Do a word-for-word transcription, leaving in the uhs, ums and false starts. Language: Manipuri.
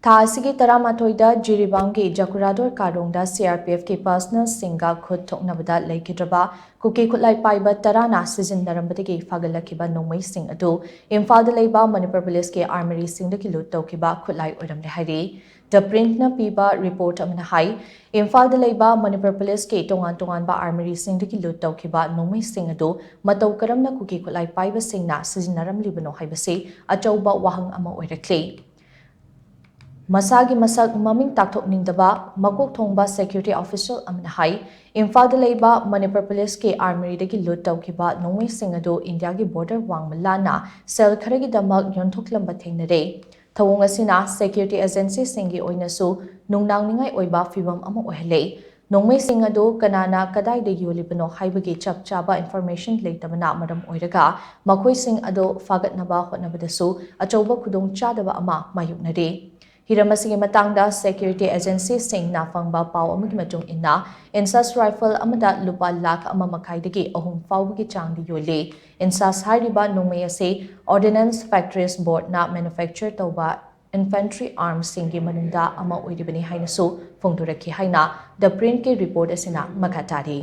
ꯊꯥ ꯑꯁꯤꯒꯤ ꯇꯔꯥꯃꯥꯊꯣꯏꯗ ꯖꯤꯔꯤꯕꯥꯝꯒꯤ ꯖꯀꯨꯔꯥꯗꯣꯔ ꯀꯥꯔꯣꯡꯗ ꯁꯤꯑꯥꯔꯄꯤꯑꯦꯐꯀꯤ ꯄꯔꯁꯅꯦꯜꯁꯤꯡꯒ ꯈꯨꯠ ꯊꯣꯛꯅꯕꯗ ꯂꯩꯈꯤꯗ꯭ꯔꯕ ꯀꯨꯀꯤ ꯈꯨꯠꯂꯥꯏ ꯄꯥꯏꯕ ꯇꯔꯥꯅ ꯁꯤꯖꯤꯟꯅꯔꯝꯕꯗꯒꯤ ꯐꯥꯒꯠꯂꯛꯈꯤꯕ ꯅꯣꯡꯃꯩꯁꯤꯡ ꯑꯗꯨ ꯏꯝꯐꯥꯜꯗ ꯂꯩꯕ ꯃꯅꯤꯄꯨꯔ ꯄꯨꯂꯤꯁꯀꯤ ꯑꯥꯔꯃꯔꯤꯁꯤꯡꯗꯒꯤ ꯂꯨꯠ ꯇꯧꯈꯤꯕ ꯈꯨꯠꯂꯥꯏ ꯑꯣꯏꯔꯝꯂꯦ ꯍꯥꯏꯔꯤ꯫ ꯗ ꯄ꯭ꯔꯤꯟꯠꯅ ꯄꯤꯕ ꯔꯤꯄꯣꯔꯠ ꯑꯃꯅ ꯍꯥꯏ, ꯏꯝꯐꯥꯜꯗ ꯂꯩꯕ ꯃꯅꯤꯄꯨꯔ ꯄꯨꯂꯤꯁꯀꯤ ꯇꯣꯉꯥꯟ ꯇꯣꯉꯥꯟꯕ ꯑꯥꯔꯃꯔꯤꯁꯤꯡꯗꯒꯤ ꯂꯨꯠ ꯇꯧꯈꯤꯕ ꯅꯣꯡꯃꯩꯁꯤꯡ ꯑꯗꯨ ꯃꯇꯧ ꯀꯔꯝꯅ ꯀꯨꯀꯤ ꯈꯨꯠꯂꯥꯏ ꯄꯥꯏꯕꯁꯤꯡꯅ ꯁꯤꯖꯤꯟꯅꯔꯝꯂꯤꯕꯅꯣ ꯍꯥꯏꯕꯁꯤ ꯑꯆꯧꯕ ꯋꯥꯍꯪ ꯑꯃ ꯑꯣꯏꯔꯛꯂꯤ꯫ ꯃꯁꯥꯒꯤ ꯃꯁꯛ ꯃꯃꯤꯡ ꯇꯥꯛꯊꯣꯛꯅꯤꯡꯗꯕ ꯃꯀꯣꯛ ꯊꯣꯡꯕ ꯁꯦꯀ꯭ꯌꯨꯔꯤꯇꯤ ꯑꯣꯐꯤꯁꯤꯌꯦꯜ ꯑꯃꯅ ꯍꯥꯏ, ꯏꯝꯐꯥꯜꯗ ꯂꯩꯕ ꯃꯅꯤꯄꯨꯔ ꯄꯨꯂꯤꯁꯀꯤ ꯑꯥꯔꯃꯔꯤꯗꯒꯤ ꯂꯨꯠ ꯇꯧꯈꯤꯕ ꯅꯣꯡꯃꯩꯁꯤꯡ ꯑꯗꯨ ꯏꯟꯗꯤꯌꯥꯒꯤ ꯕꯣꯔꯗꯔ ꯋꯥꯡꯃ ꯂꯥꯟꯅ ꯁꯦꯜ ꯈꯔꯒꯤꯗꯃꯛ ꯌꯣꯟꯊꯣꯛꯂꯝꯕ ꯊꯦꯡꯅꯔꯦ꯫ ꯊꯧꯑꯣꯡ ꯑꯁꯤꯅ ꯁꯦꯀ꯭ꯌꯨꯔꯤꯇꯤ ꯑꯦꯖꯦꯟꯁꯤꯁꯤꯡꯒꯤ ꯑꯣꯏꯅꯁꯨ ꯅꯨꯡꯅꯥꯡꯅꯤꯡꯉꯥꯏ ꯑꯣꯏꯕ ꯐꯤꯚꯝ ꯑꯃ ꯑꯣꯏꯍꯜꯂꯦ꯫ ꯅꯣꯡꯃꯩꯁꯤꯡ ꯑꯗꯨ ꯀꯅꯥꯅ ꯀꯗꯥꯏꯗ ꯌꯣꯜꯂꯤꯕꯅꯣ ꯍꯥꯏꯕꯒꯤ ꯆꯞ ꯆꯥꯕ ꯏꯟꯐꯣꯔꯃꯦꯁꯟ ꯂꯩꯇꯕꯅ ꯃꯔꯝ ꯑꯣꯏꯔꯒ ꯃꯈꯣꯏꯁꯤꯡ ꯑꯗꯨ ꯐꯥꯒꯠꯅꯕ ꯍꯣꯠꯅꯕꯗꯁꯨ ꯑꯆꯧꯕ ꯈꯨꯗꯣꯡꯆꯥꯗꯕ ꯑꯃ ꯃꯥꯌꯣꯛꯅꯔꯤ꯫ ꯍꯤꯔꯝ ꯑꯁꯤꯒꯤ ꯃꯇꯥꯡꯗ ꯁꯦꯀ꯭ꯌꯨꯔꯤꯇꯤ ꯑꯦꯖꯦꯟꯁꯤꯁꯤꯡꯅ ꯐꯪꯕ ꯄꯥꯎ ꯑꯃꯒꯤ ꯃꯇꯨꯡ ꯏꯟꯅ, ꯏꯟꯁꯥꯁ ꯔꯥꯏꯐꯜ ꯑꯃꯗ ꯂꯨꯄꯥ ꯂꯥꯈ ꯑꯃ ꯃꯈꯥꯏꯗꯒꯤ ꯑꯍꯨꯝ ꯐꯥꯎꯕꯒꯤ ꯆꯥꯡꯗ ꯌꯣꯜꯂꯤ꯫ ꯏꯟꯁꯥꯁ ꯍꯥꯏꯔꯤꯕ ꯅꯣꯡꯃꯩ ꯑꯁꯤ ꯑꯣꯔꯗꯤꯅꯦꯟꯁ ꯐꯦꯛꯇꯔꯤꯁ ꯕꯣꯔꯗꯅ ꯃꯦꯅꯨꯐꯦꯛꯆꯔ ꯇꯧꯕ ꯏꯟꯐꯦꯟꯇ꯭ꯔꯤ ꯑꯥꯔꯝꯁꯤꯡꯒꯤ ꯃꯅꯨꯡꯗ ꯑꯃ ꯑꯣꯏꯔꯤꯕꯅꯤ ꯍꯥꯏꯅꯁꯨ ꯐꯣꯡꯗꯣꯔꯛꯈꯤ ꯍꯥꯏꯅ ꯗ ꯄ꯭ꯔꯤꯟꯠꯀꯤ ꯔꯤꯄꯣꯔꯠ ꯑꯁꯤꯅ ꯃꯈꯥ ꯇꯥꯔꯤ꯫